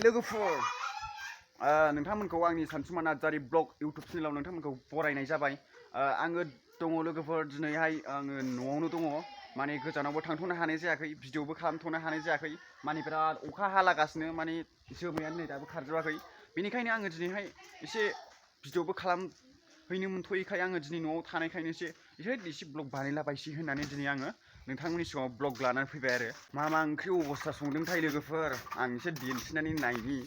लोगोफोर नोंथांमोनखौ आंनि सानसुमा Narzary blog YouTube चेनेलाव नोंथांमोनखौ बरायनाय जाबाय। आङो दङ लोगोफोर, दिनैहाय आङो न'आवनो दङ, माने गोजानावबो थांथ'नो हानाय जायाखै, भिडिअबो खालामथ'नो हानाय जायाखै, माने बिराद अखा हालागासिनो, माने जोमैयानो नै दाबो खारजोबाखै। बेनिखायनो आङो दिनैहाय एसे भिडिअबो खालामहैनो मोनथ'यैखाय आङो दिनै न'आव थानायखायनो एसे ब्लग बानायलाबायसै होननानै दिनै आङो नोंथांमोननि सिगाङाव ब्लग लानानै फैबाय आरो। मा ओंख्रि अबस्था संदोंथाय लोगोफोर, आं एसे दिन्थिनानै नायनि।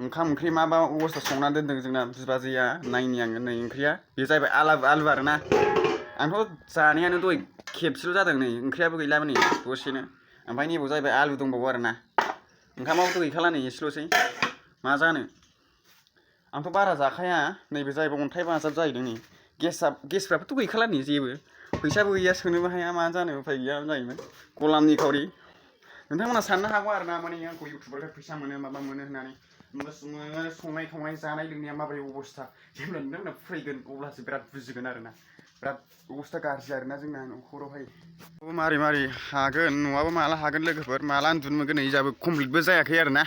ओंखाम ओंख्रि मा अबस्था संनानै दोनदों जोंना बिबाजैया, नायनि आङो। नै ओंख्रिया बे जाहैबाय आलु आरोना। आंथ' जानायानो दहाय खेबसेल' जादों, नै ओंख्रियाबो गैलामोन नै दसेनो। ओमफ्राय नैबाव जाहैबाय आलु दंबावो आरोना। ओंखामाबोथ' गैखाला नै एसेल'सै, मा जानो। आंथ' बारा जाखाया। नैबे जाहैबाय अन्थाइ बाजाब जाहैदों नै। गेसफ्राबोथ' गैखाला नै जेबो, फैसाबो गैया, सोनोबो हाया, मा जानो, उफाय गैया जाहैबाय। गलामनि खावरि। नोंथांमोना साननो हागौ आरोना, माने आंखौ इउटुबारनिफ्राय फैसा मोनो माबा मोनो होननानै। संनाय खावनाय जानाय लोंनाया माबोरै अबस्था, जेब्ला नोंथांमोना फैगोन अब्लासो बिराद बुजिगोन आरोना। बिराद अबस्था गाज्रि आरोना जोंना न'खरावहाय। मारै हागोन, न'आबो माला हागोन लोगोफोर, माला उन्दुनो मोनगोन, नै जाबो कमप्लिटबो जायाखै आरोना।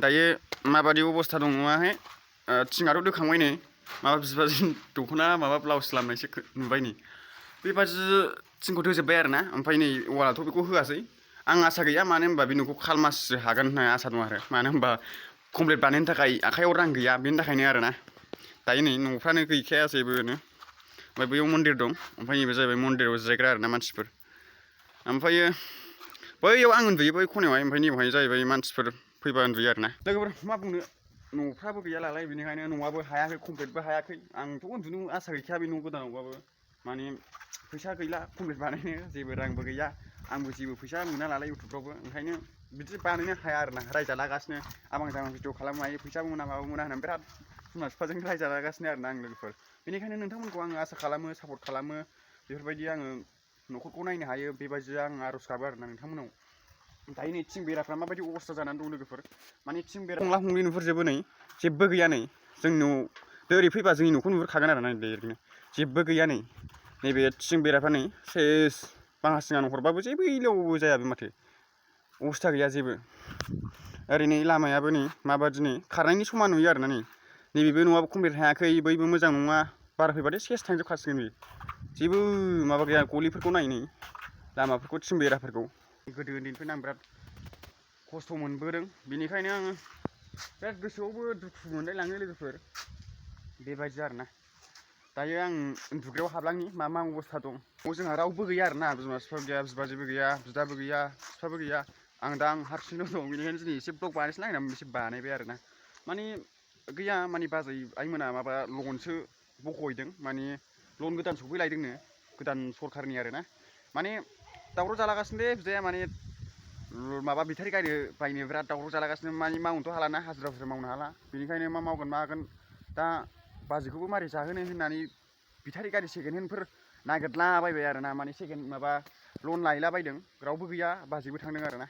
दायो माबायदि अबस्था दं न'आहाय, थिङाथ' दोखांबाय नै, माबा बिबाजै दख'ना माबा ब्लाउस लामनायसो नुबाय नै। बेबादि थिंखौ दोजोब्बाय आरोना। ओमफ्राय नै वालाथ' बेखौ होआसै। आं आसा गैया, मानो होनबा बे न'खौ खालमाससो हागोन होननानै आसा दं आरो। मानो होनबा कमप्लिट बानायनो थाखाय आखाइयाव रां गैया, बेनि थाखायनो आरोना। दायो नै न'फ्रानो गैखाया जेबोनो। ओमफ्राय बैयाव मन्दिर दं, ओमफ्राय नैबे जाहैबाय मन्दिराव जिरायग्रा आरोना मानसिफोर। ओमफ्रायो बैयाव आं उन्दुयो, बै खनायावहाय। ओमफ्राय नैबेवहाय जाहैबाय मानसिफोर फैबा उन्दुयो आरोना। लोगोफोर मा बुंनो, न'फ्राबो गैया नालाय, बेनिखायनो न'आबो हायाखै, कमप्लिटबो हायाखै। आंथ' उन्दुनो आसा गैखाया बे न' गोदानावबाबो। माने फैसा गैला कमप्लिट बानायनो, जेबो रांबो गैया, आंबो जेबो फैसा मोना नालाय इउटुबफ्रावबो। ओंखायनो बिदि बानायनो हाया आरोना। रायजालागासिनो आबां जाबां भिडिअ खालामनो हायो, फैसाबो मोना माबो मोना होननानै बिराद बिमा बिफाजों रायजालागासिनो आरोना आं लोगोफोर। बेनिखायनो नोंथांमोनखौ आङो आसा खालामो, सापर्ट खालामो, बेफोरबायदि आङो न'खरखौ नायनो हायो, बेबायदि आं आर'ज गाबो आरोना नोंथांमोनाव। दायो नै थिं बेराफ्रा माबायदि अबस्था जानानै दं लोगोफोर, माने थिं बेरा हंला हंलि नुहुरजोबो नै, जेबो गैया नै। जोंनि न'आव ओरै फैबा जोंनि न'खौ नुहुरखागोन आरोना, ओरैनो जेबो गैया नै। नैबे थिं बेराफ्रा नै सेस, बाङा सिङा हरबाबो जेबो इलावबो जाया बे माथो, अबस्था गैया जेबो। ओरै नै लामायाबो नै माबादि, नै खारनायनि समान नुयो आरोना। नै नैबेबो न'आबो कमप्लिट हायाखै, बैबो मोजां नङा, बार फैबाथाय सेस थांजोबखासिगोन बे। जेबो माबा गैया, गलिफोरखौ नाय नै, लामाफोरखौ, थिं बेराफोरखौ। गोदो उन्दैनिफ्रायनो आं बिराद खस्थ' मोनबोदों, बेनिखायनो आङो बिराद गोसोआवबो दुखु मोनलाय लाङो लोगोफोर, बेबायदि आरोना। दायो आं उन्दुग्रायाव हाबलांनि, मा अबस्था दं। जोंहा रावबो गैया आरोना, बिमा बिफा गैया, बिबाजैबो गैया, बिदाबो गैया, बिफाबो गैया, आं हारसिंल' दं। बेनिखायनो दिनै एसे ब्लग बानायसैलाय होननानै एसे बानायबाय आरोना। माने गैया, माने बाजै आइमोना माबा लनसो बख'हैदों, माने लन गोदान सफैलायदोंनो, गोदान सरखारनि आरोना। माने दावराव जालागासिनो दे बिदाया, माने माबा बेटारि गारि बायनो बिराद दावराव जालागासिनो। माने मावनोथ' हालाना, हाजिरा मावनो हाला, बेनिखायनो मा मावगोन मागोन दा बाजैखौबो मारै जाहोनो होननानै बेटारि गारि सेकेन्ड हेन्डफोर नागिरलाबायबाय आरोना। माने माबा लन लायलाबायदों, रावबो गैया, बाजैबो थांदों आरोना।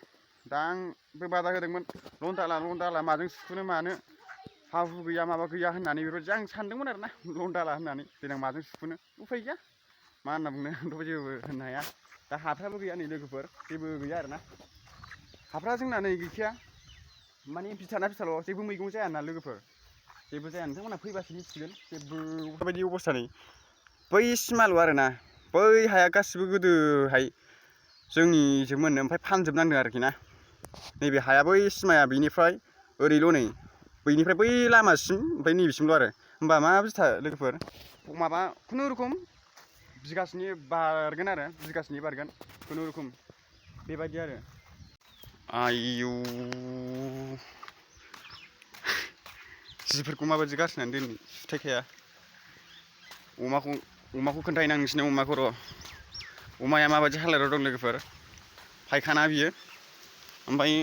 दा आंबो बादा होदोंमोन, लन दाला माजों सुख'नो मानो, हा हु गैया माबा गैया होननानै, बेबायदि आं सानदोंमोन आरोना। लन दाला होननानै देनां माजों सुख'नो, उफाय गैया, मा होनना बुंनो, आंथ' जेबो होननो हाया। दा हाफ्राबो गैया नै लोगोफोर, जेबो गैया आरोना। हाफ्रा जोंना नै गैखाया, माने बिथाल' जेबो मैगं जाया ना लोगोफोर, जेबो जाया। नोंथांमोना फैबासो मिथिगोन, जेबो बेफोरबायदि अबस्था नै। बै सिमाल' आरोना, बै हाया गासिबो गोदोहाय जोंनिजोंमोन, ओमफ्राय फानजोबनांदों आरोखि ना। नैबे हाया बै सिमाया बेनिफ्राय ओरैल' नै, बैनिफ्राय बै लामासिम, ओमफ्राय नैबेसिमल' आरो। होमबा मा बिथा लोगोफोर, माबा खुनुरुखुम बिगासेनि बारगोन आरो, बिगासेनि बारगोन खुनुरुखुम, बेबायदि आरो। आयौ, जिफोरखौ माबायदि गारसोनानै दोनो, सुथायखाया। अमाखौ खोन्थाहैनो आं नोंसिनो, अमाखौ र'। अमाया माबायदि हालोदाव दं लोगोफोर, फायखाना बियो। ओमफ्राय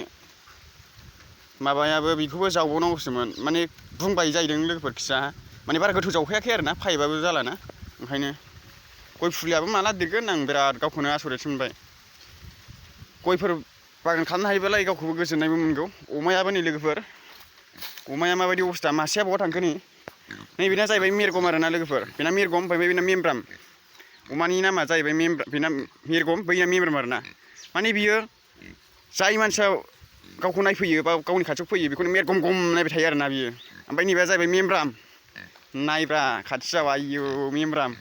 माबायाबो बेखौबो जावबावनांगौसोमोन, माने बुंबाय जाहैदों लोगोफोर खिया, माने बारा गोथौ जावखायाखै आरोना, पाइपआबो जालाना। ओंखायनो गय फुलियाबो माला देरगोन, आं बिराद गावखौनो आसरितसो मोनबाय। गयफोर बागान खालामनो हायोबालाय गावखौबो गोजोननायबो मोनगौ। अमायाबो नै लोगोफोर, अमाया माबायदि अबस्था, मासेया बहा थांखो नै। नैबेना जाहैबाय मेरगम आरोना लोगोफोर, बेना मेरगम, ओमफ्राय बेना मेमब्राम। अमानि नामा जाहैबाय बेना मेरगम, बैना मेमब्राम आरोना। माने बियो जाय मानसिया गावखौ नायफैयो बा गावनि खाथियाव फैयो बेखौनो मेरगम गम नायबाय थायो आरोना बियो ओमफ्राय नैबेया जाहैबाय मेमब्राम नायब्रा खाथि जाबा आयौ मेमब्राम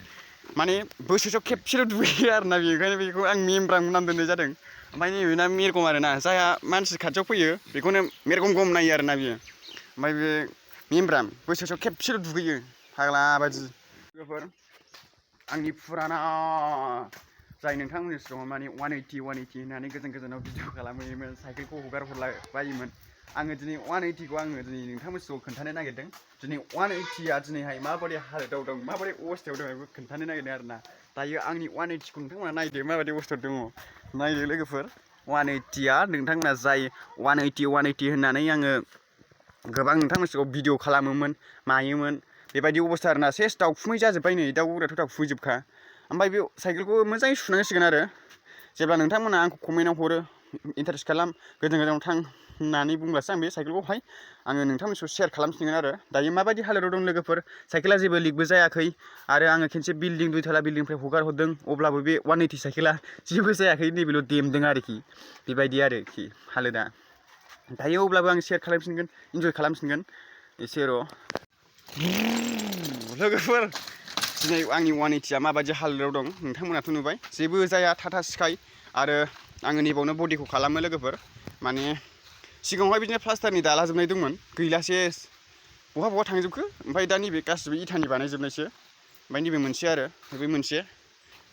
माने बोसोरसेयाव खेबसेल' दुगैयो आरोना बियो ओंखायनो बेखौ आं मेमब्राम नाम दोननाय जादों ओमफ्राय नैबेना मेरगम आरोना जायहा मानसि खाथियाव फैयो बेखौनो मेरगम गम नायो आरोना बियो ओमफ्राय बे मेमब्राम बोसोरसेयाव खेबसेल' दुगैयो फाग्ला बायदि लोगोफोर आंनि फुराना जाय नोंथांमोननि सिगाङाव माने 180 होननानै गोजान गोजानाव भिडिअ खालामहैयोमोन साइकेलखौ हगार हरलाबायोमोन आङो दिनै 180खौ आङो दिनै नोंथांमोननि सिगाङाव खोन्थानो नागिरदों दिनै 180आ दिनैहाय माबायदि हालोदाव दं माबायदि अबस्थायाव दं बेखौ खोन्थानो नागिरदों आरोना दायो आंनि 180खौ नोंथांमोना नायदो माबायदि अबस्थायाव दङ नायदो लोगोफोर 180आ नोंथांमोना जाय 180 होननानै आङो गोबां नोंथांमोननि सिगाङाव भिडिअ खालामोमोन मायोमोन बेबायदि अबस्था आरोना सेस दाउखुमै जाजोब्बाय नै दाउ गग्रायाथ' दाउखुमैजोबखा ओमफ्राय बे साइकेलखौ मोजाङै सुनांसिगोन आरो जेब्ला नोंथांमोना आंखौ कमेन्टआव हरो इन्टारेस्ट खालाम गोजान गोजानाव थां होननानै बुंब्लासो आं बे साइकेलखौहाय आङो नोंथांमोननि सिगाङाव शेयार खालामसिगोन आरो दायो माबायदि हालोदाव दं लोगोफोर साइकेला जेबो लिकबो जायाखै आरो आङो खेनसे बिल्डिं 2 थाला बिल्डिंनिफ्राय हगार हरदों अब्लाबो बे 180 साइकेला जेबो जायाखै नैबेल' देमदों आरोखि बेबायदि आरोखि हालोदा दायो अब्लाबो आं शेयार खालामफिनगोन इन्जय खालामफिनगोन एसे र' लोगोफोर दिनै आंनि 180आ माबायदि हालोदाव दं नोंथांमोनाथ' नुबाय जेबो जाया टाटा स्काई आरो आङो नैबावनो बडिखौ खालामो लोगोफोर माने सिगाङावहाय बिदिनो प्लास्टारनि दालाजोबनाय दंमोन गैला सेस बहा थांजोबखो ओमफ्राय दा नैबे गासिबो इटानि बानायजोबनायसो ओमफ्राय नैबे मोनसे आरो बे मोनसे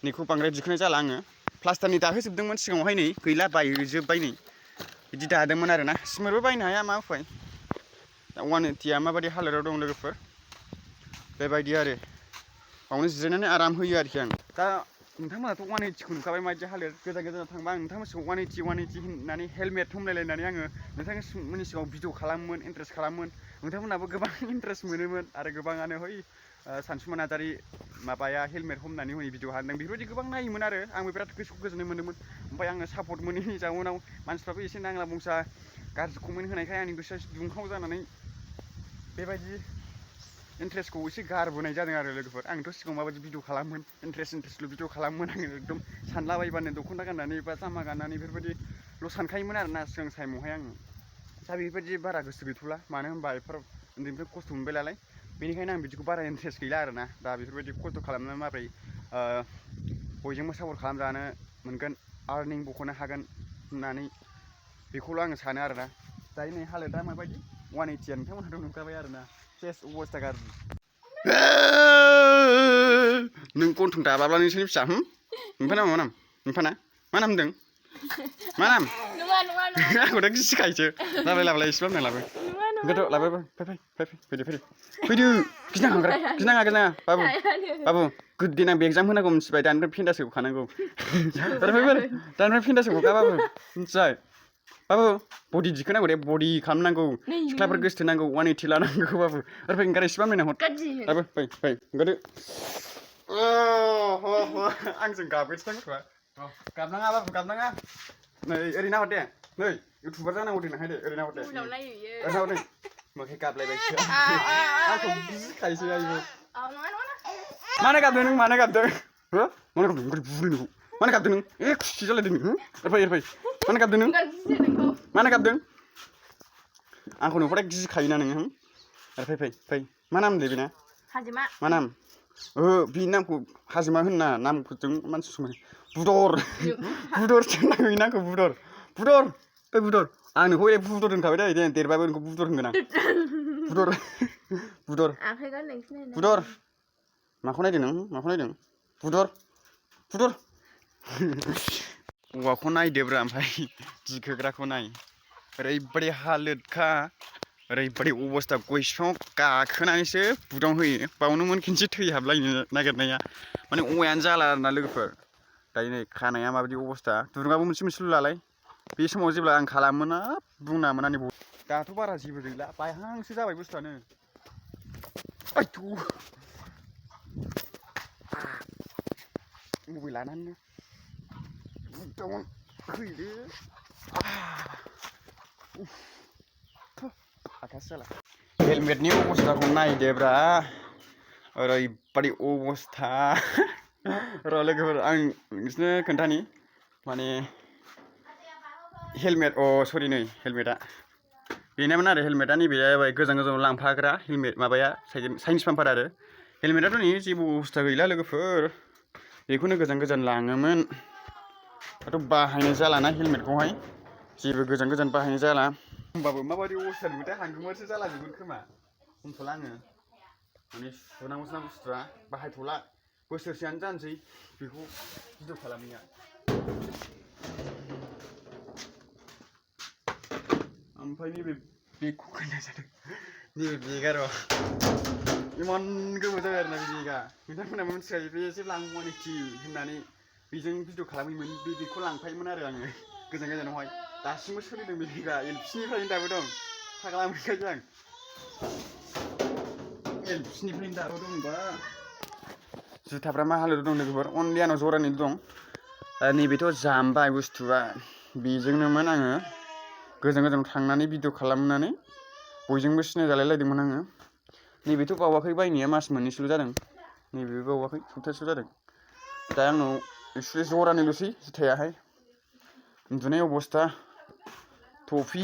नैखौ बांद्राय दिखोनाय जाला आङो प्लास्टारनि दाहोजोबदोंमोन सिगाङावहाय नै गैला बायजोब्बाय नै बिदि दादोंमोन आरोना सिमेन्टबो बायनो हाया मा उफाय दा 180आ माबायदि हालोदाव दं लोगोफोर बेबायदि आरो बावनो जिरायनानै आराम होयो आरोखि आं दा नोंथांमोनाथ' 180खौ नुखाबाय माबायदि हालोद गोजान गोजानाव थांबा आं नोंथांमोननि सिगाङाव 180 होननानै हेलमेट हमलायलायनानै आङो नोंथांमोननि सिगाङाव भिडिअ खालामोमोन इन्टारेस्ट खालामोमोन नोंथांमोनाबो गोबां इन्टारेस्ट मोनोमोन आरो गोबाङानो है सानसुमा नार्जारी माबाया हेलमेट हमनानै हनै भिडिअ हादों बेफोरबायदि गोबां नायोमोन आरो आंबो बिराद गोसोखौ गोजोननाय मोनदोंमोन ओमफ्राय आङो सापर्ट मोनैनि जाउनाव मानसिफ्राबो एसे नांला बंसा गाज्रि कमेन्ट होनायखाय आंनि गोसोआ दुंखाव जानानै बेबायदि इन्टारेस्टखौ एसे गारबोनाय जादों आरो लोगोफोर आंथ' सिगाङाव माबायदि भिडिअ खालामोन इन्टारेस्टल' भिडिअ खालामोन आङो एकदम सानलाबायबानो दख'ना गाननानै बा जामा गाननानै बेफोरबायदिल' सानखायोमोन आरोना सिगां टाइमावहाय आङो दा बेफोरबायदि बारा गोसो गैथ'ला मानो होनबा बेफोराव उन्दैनिफ्राय खस्थ' मोनबाय नालाय बेनिखायनो आं बिदिखौ बारा इन्टारेस्ट गैला आरोना दा बेफोरबायदि खस्थ' खालामनानै माबोरै बयजोंबो सापर्ट खालामजानो मोनगोन आर्निं बख'नो हागोन होननानै बेखौल' आङो सानो आरोना दायो नै हालोदा माबायदि 180आ नोंथांमोनहाथ' नुखाबाय आरोना सेस अबस्था गाज्रि नों गन्थं दाबाब्ला नोंसोरनि फिसा नोंफाना मा नाम नोंफाना मा नाम होनदों मा नाम आंखौ दा गिसिखायोसो लाबोलाय इसेबां होनना लाबो गोथ' लाबो फैदो गिनाङा बाबु देनां एगजाम होनांगौ मिथिबाय दानिफ्राय फेन्दासो खानांगौ दानिफ्राय फेन्दासो गा बाबु मिथिबाय बाबु बडि दिखोनांगौ दे बडि खालामनांगौ सिख्लाफोर गोसथोनांगौ 180 लानांगौ बाबु आरो फै ओंखार इसेबां नायना हर लाबो फै ओंखारदो आंजों गाबगासिनो गथ'आ गाबनाङा बाबु गाबनाङा नै ओरै नाहर दे नै इउटुबार जानांगौ देनांहाय दे ओरै नाहर दे ओरै नाहर दे मोखां गाबलायबायसो आंखौ गिखायोसो आयौ मानो गाबदों नों मानो गाबदों मानो गाबदों ओंखार बुरैनिखौ मानो गाबदों नों खुसि जालायदों नों एरफै मानो गाबदों नों मानो गाबदों आंखौ नुबाथाय गिखायोना नोङो आरो फै मा नाम होनदों बेना मा नाम बे नामखौ हाजिमा होनना नामखौजों मानसि समाय बुदरसो नांगौ नामखौ बुदर आं नोंखौ बुदर होनखाबाय दा देरबाबो नोंखौ बुदर होनगोन आं बुदर माखौ नायदों नों माखौ नायदों बुदर औवाखौ नायदोब्रा ओमफ्राय दिखोग्राखौ नाय ओरैबायदि हालोदखा ओरैबायदि अबस्था गय बिफाङाव गाखोनानैसो बुदाव होयो बावनोमोन खनसे थैहाबलायनो नागिरनाया माने औवायानो जाला आरोना लोगोफोर दायो नै खानाया माबायदि अबस्था दुरुङाबो मोनसेल' लालाय बे समाव जेब्ला आं खालामोन बुंना मोननानै दाथ' बारा जेबो गैला बायहांसो जाबाय बुस्थुआनो मबाइल लानानै बुदावनो फैदो आखासो जाला हेलमेटनि अबस्थाखौ नायदोब्रा ओरैबायदि अबस्था र' लोगोफोर आं नोंसोरनो खोन्थानि माने हेलमेट सरि नै हेलमेटआ बेनोमोन आरो हेलमेटआ नैबे जाबाय गोजान गोजानाव लांफाग्रा हेलमेट माबाया साइन्स बाम्पार आरो हेलमेटआथ' नै जेबो अबस्था गैला लोगोफोर बेखौनो गोजान गोजान लाङोमोन दाथ' बाहायनाय जालाना हेलमेटखौहाय जेबो गोजान गोजान बाहायनाय जाला होमबाबो माबायदि अबस्था नुथाय हांगोमोरसो जालाजोबगोन खोमा हमथ'ला आङो माने सुनांगौसो ना बुस्थुआ बाहायथ'ला बोसोरसेयानो जानोसै बेखौ भिडिअ खालामनाया ओमफ्राय नैबे बेगखौ गाननाय जादों नैबे बेगा र' इमान गोबाव जाबाय आरोना बे बेगा नोंथांमोना मिथिखायो बे जेब्ला आं वानिटि होननानै बेजों भिडिअ खालामोमोन बे बेगखौ लांफायोमोन आरो आङो गोजान गोजानावहाय दासिमबो सोलिदों बे बेगा एलपिनिफ्रायनो दाबो दं फाग्ला मोनखायो आं एलपिनिफ्रायनो दाबो दंबा जुथाफ्रा मा हालोदाव दं लोगोफोर अनलि आंनाव जरानै दं नैबेथ' जामबाय बुस्थुआ बेजोंनोमोन आङो गोजान गोजानाव थांनानै भिडिअ खालामनानै बयजोंबो सिनायजालायलायदोंमोन आङो नैबेथ' बावाखै बायनाया मास मोननैसोल' जादों नैबेबो बावाखै सप्तासेल' जादों दा आंनाव एक्सुवेलि जरानैल'सै जुथायाहाय उन्दुनाय अबस्था टफि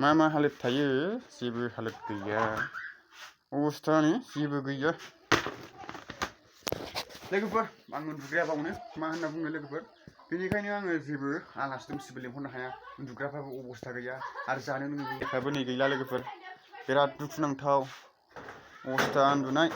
मा हालोद थायो जेबो हालोद गैया अबस्थानि जेबो गैया लोगोफोर आं उन्दुग्राया बावनो मा होनना बुङो लोगोफोर बेनिखायनो आङो जेबो आलासि दुमसिबो लेंहरनो हाया उन्दुग्राफ्राबो अबस्था गैया आरो जानो लोंग्राफ्राबो नै गैला लोगोफोर बिराद दुखुनांथाव अबस्था उन्दुनाय